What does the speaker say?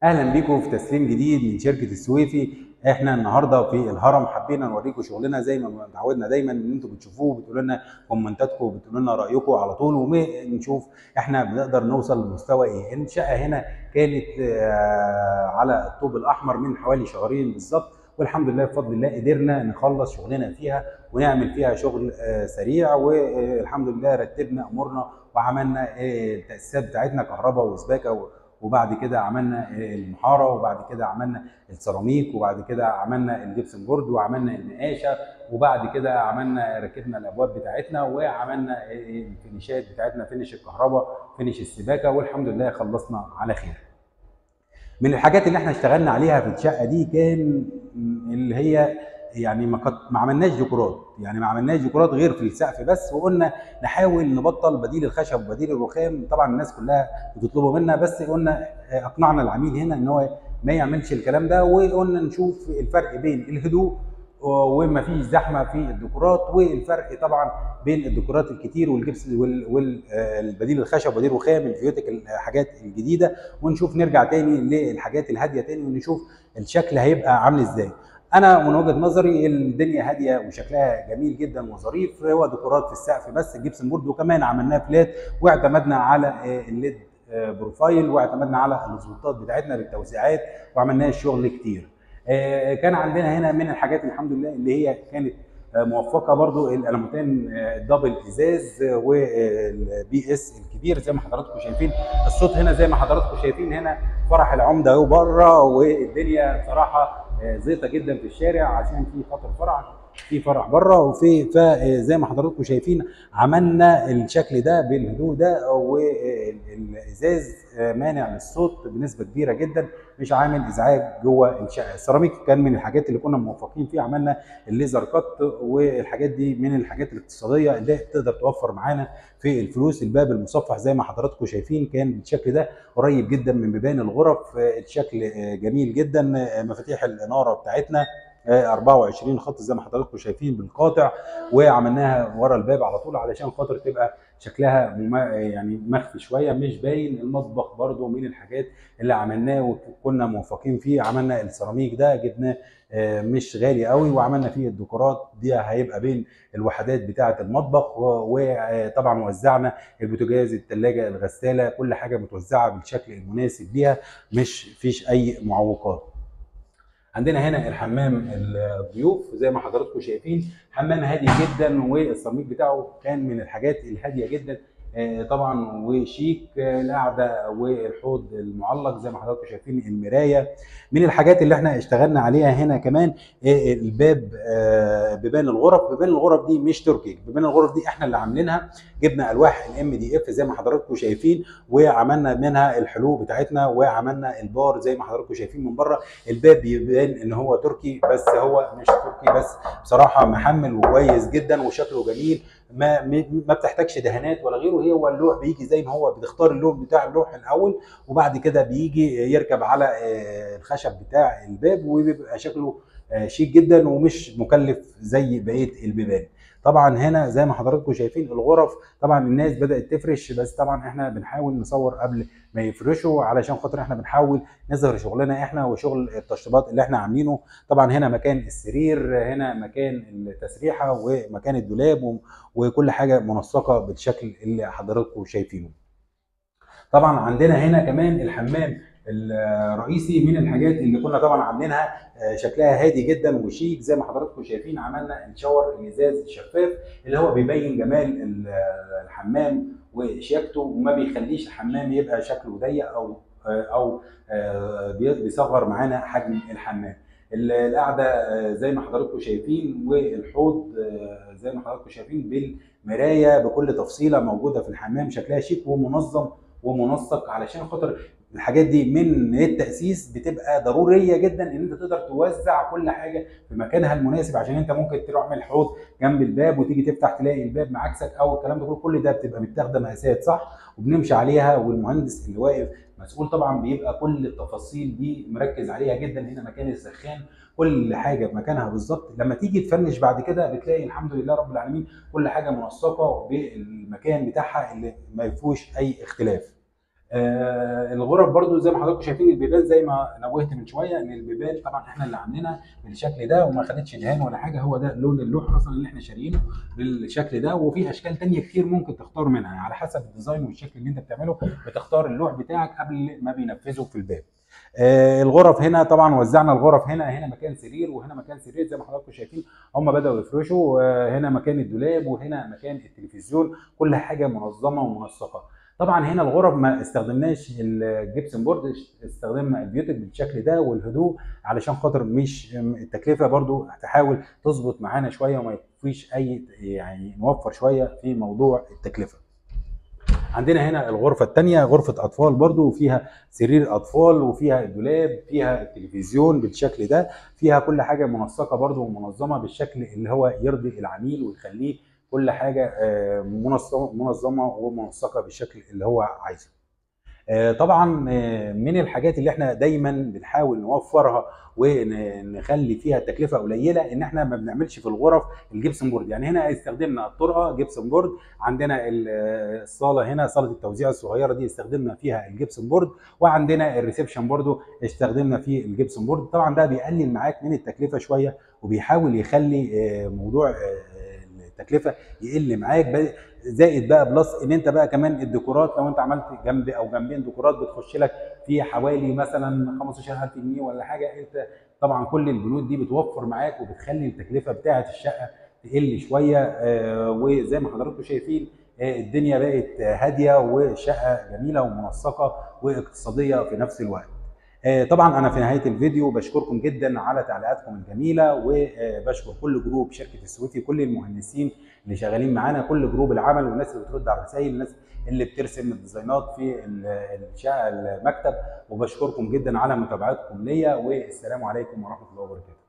اهلا بيكم في تسليم جديد من شركة السويفي. احنا النهارده في الهرم، حبينا نوريكم شغلنا زي ما اتعودنا دايما ان انتم بتشوفوه وبتقولوا لنا كومنتاتكم وبتقولوا لنا رايكم على طول، ونشوف احنا بنقدر نوصل لمستوى ايه. الشقة هنا كانت على الطوب الاحمر من حوالي شهرين بالظبط، والحمد لله بفضل الله قدرنا نخلص شغلنا فيها ونعمل فيها شغل سريع، والحمد لله رتبنا امورنا وعملنا التاسيسات بتاعتنا كهرباء وسباكه، وبعد كده عملنا المحاره، وبعد كده عملنا السيراميك، وبعد كده عملنا ال gypsum board، وعملنا النقاشه، وبعد كده عملنا ركبنا الابواب بتاعتنا، وعملنا الفينيشات بتاعتنا، finish الكهرباء، finish السباكه، والحمد لله خلصنا على خير. من الحاجات اللي احنا اشتغلنا عليها في الشقة دي كان اللي هي يعني ما عملناش ديكورات، يعني ما عملناش ديكورات غير في السقف بس، وقلنا نحاول نبطل بديل الخشب وبديل الرخام. طبعا الناس كلها بتطلبه منا، بس قلنا اقنعنا العميل هنا ان هو ما يعملش الكلام ده، وقلنا نشوف الفرق بين الهدوء وما فيش زحمة في الديكورات، والفرق طبعا بين الديكورات الكتير والجبس والبديل الخشب وبديل الرخام الفيوتك الحاجات الجديدة، ونشوف نرجع تاني للحاجات الهادية تاني ونشوف الشكل هيبقى عامل ازاي. انا من وجهه نظري الدنيا هادية وشكلها جميل جدا وظريف، هو ديكورات في السقف بس، ال gypsum board، وكمان عملناه flat، واعتمدنا على ال LED profile، واعتمدنا على السبوتات بتاعتنا بالتوزيعات، وعملناه شغل كتير. كان عندنا هنا من الحاجات الحمد لله اللي هي كانت موفقة برضو الالموتان double ازاز وال PS الكبير زي ما حضراتكم شايفين. الصوت هنا زي ما حضراتكم شايفين، هنا فرح العمدة اهو بره، والدنيا بصراحة زيطه جدا في الشارع عشان في خاطر فرح، في فرح بره، وفي فزي ما حضراتكم شايفين عملنا الشكل ده بالهدوء ده، والازاز مانع للصوت بنسبة كبيرة جدا، مش عامل ازعاج جوه الشقة. السيراميك كان من الحاجات اللي كنا موفقين فيها، عملنا ال laser cut، والحاجات دي من الحاجات الاقتصادية اللي تقدر توفر معانا في الفلوس. الباب المصفح زي ما حضراتكم شايفين كان بالشكل ده، قريب جدا من بيبان الغرف، الشكل جميل جدا. مفاتيح الاناره بتاعتنا 24 خط زي ما حضراتكم شايفين بالقاطع، وعملناها ورا الباب على طول علشان خاطر تبقى شكلها يعني مخفي شوية مش باين. المطبخ برده من الحاجات اللي عملناه وكنا موفقين فيه، عملنا السيراميك ده جبناه مش غالي قوي، وعملنا فيه الديكورات دي هيبقى بين الوحدات بتاعه المطبخ، وطبعا وزعنا البوتاجاز، الثلاجة، الغسالة، كل حاجة متوزعة بالشكل المناسب ليها، مش فيش اي معوقات. عندنا هنا الحمام الضيوف زي ما حضراتكم شايفين، حمام هادي جدا، والسيراميك بتاعه كان من الحاجات الهادية جدا طبعا وشيك. القعدة والحوض المعلق زي ما حضراتكم شايفين، المراية. من الحاجات اللي احنا اشتغلنا عليها هنا كمان الباب، بيبان الغرف. بيبان الغرف دي مش تركي، بيبان الغرف دي احنا اللي عاملينها، جبنا الواح ال MDF زي ما حضراتكم شايفين، وعملنا منها الحلوق بتاعتنا، وعملنا البار زي ما حضراتكم شايفين من بره. الباب بيبان ان هو تركي بس هو مش تركي، بس بصراحة محمل وكويس جدا وشكله جميل، ما بتحتاجش دهانات ولا غيره. هو اللوح بيجي زي ما هو، بتختار اللون بتاع اللوح الاول، وبعد كده بيجي يركب على الخشب بتاع الباب، وبيبقى شكله شيك جدا ومش مكلف زي بقية البيبان. طبعا هنا زي ما حضراتكم شايفين الغرف، طبعا الناس بدات تفرش، بس طبعا احنا بنحاول نصور قبل ما يفرشوا علشان خاطر احنا بنحاول نظهر شغلنا احنا وشغل التشطيبات اللي احنا عاملينه. طبعا هنا مكان السرير، هنا مكان التسريحه ومكان الدولاب، وكل حاجة منسقة بالشكل اللي حضراتكم شايفينه. طبعا عندنا هنا كمان الحمام الرئيسي، من الحاجات اللي كنا طبعا عاملينها شكلها هادي جدا وشيك زي ما حضراتكم شايفين. عملنا الشاور الازاز الشفاف اللي هو بيبين جمال الحمام وشياكته، وما بيخليش الحمام يبقى شكله ضيق او بيصغر معانا حجم الحمام. القعدة زي ما حضراتكم شايفين، والحوض زي ما حضراتكم شايفين بالمراية بكل تفصيله موجودة في الحمام، شكلها شيك ومنظم ومنسق. علشان خاطر الحاجات دي من التأسيس بتبقى ضرورية جدا ان انت تقدر توزع كل حاجة في مكانها المناسب، عشان انت ممكن تروح من الحوض جنب الباب وتيجي تفتح تلاقي الباب معاكسك او الكلام ده كله. كل ده بتبقى متاخده مقاسات صح وبنمشي عليها، والمهندس اللي واقف مسؤول طبعا بيبقى كل التفاصيل دي مركز عليها جدا. هنا مكان السخان، كل حاجة بمكانها بالظبط. لما تيجي تفنش بعد كده بتلاقي الحمد لله رب العالمين كل حاجة منسقة بالمكان بتاعها اللي ما فيهوش اي اختلاف. الغرف برضو زي ما حضراتكم شايفين البيبان زي ما نوهت من شوية ان البيبان طبعا احنا اللي عاملينها بالشكل ده وما خدتش دهان ولا حاجة، هو ده لون اللوح اصلا اللي احنا شاريينه بالشكل ده. وفي اشكال تانية كتير ممكن تختار منها على حسب ال design والشكل اللي انت بتعمله، بتختار اللوح بتاعك قبل ما بينفذه في الباب. الغرف هنا طبعا وزعنا الغرف هنا، هنا مكان سرير وهنا مكان سرير زي ما حضراتكم شايفين، هم بدأوا يفرشوا. هنا مكان الدولاب وهنا مكان التلفزيون، كل حاجة منظمة ومنسقه. طبعا هنا الغرف ما استخدمناش ال gypsum board، استخدمنا البيوتك بالشكل ده والهدوء علشان خاطر مش التكلفة برضو هتحاول تظبط معانا شوية وما فيش اي يعني نوفر شوية في موضوع التكلفة. عندنا هنا الغرفة الثانية غرفة اطفال برضو، وفيها سرير اطفال وفيها الدولاب، فيها التلفزيون بالشكل ده، فيها كل حاجة منسقة برضو ومنظمة بالشكل اللي هو يرضي العميل ويخليه كل حاجة منظمة ومنسقه بالشكل اللي هو عايزه. طبعا من الحاجات اللي احنا دايما بنحاول نوفرها ونخلي فيها التكلفة قليله ان احنا ما بنعملش في الغرف ال gypsum board. يعني هنا استخدمنا الطرقه gypsum board، عندنا الصاله هنا صاله التوزيع الصغيرة دي استخدمنا فيها ال gypsum board، وعندنا ال reception برضو استخدمنا فيه ال gypsum board. طبعا ده بيقلل معاك من التكلفة شوية وبيحاول يخلي موضوع التكلفة يقل معاك، زائد بقى plus ان انت بقى كمان الديكورات لو انت عملت جنب او جنبين ديكورات بتخش لك في حوالي مثلا 15000 جنيه ولا حاجة. انت طبعا كل البنود دي بتوفر معاك وبتخلي التكلفة بتاعه الشقة تقل شوية. وزي ما حضراتكم شايفين الدنيا بقت هادية والشقه جميلة ومنسقه واقتصادية في نفس الوقت. طبعا انا في نهاية الفيديو بشكركم جدا على تعليقاتكم الجميلة، وبشكر كل group شركة السويفي، كل المهندسين اللي شغالين معانا، كل group العمل والناس اللي بترد على الرسائل، الناس اللي بترسم الديزاينات في الشقة المكتب، وبشكركم جدا على متابعتكم ليا، والسلام عليكم ورحمة الله وبركاته.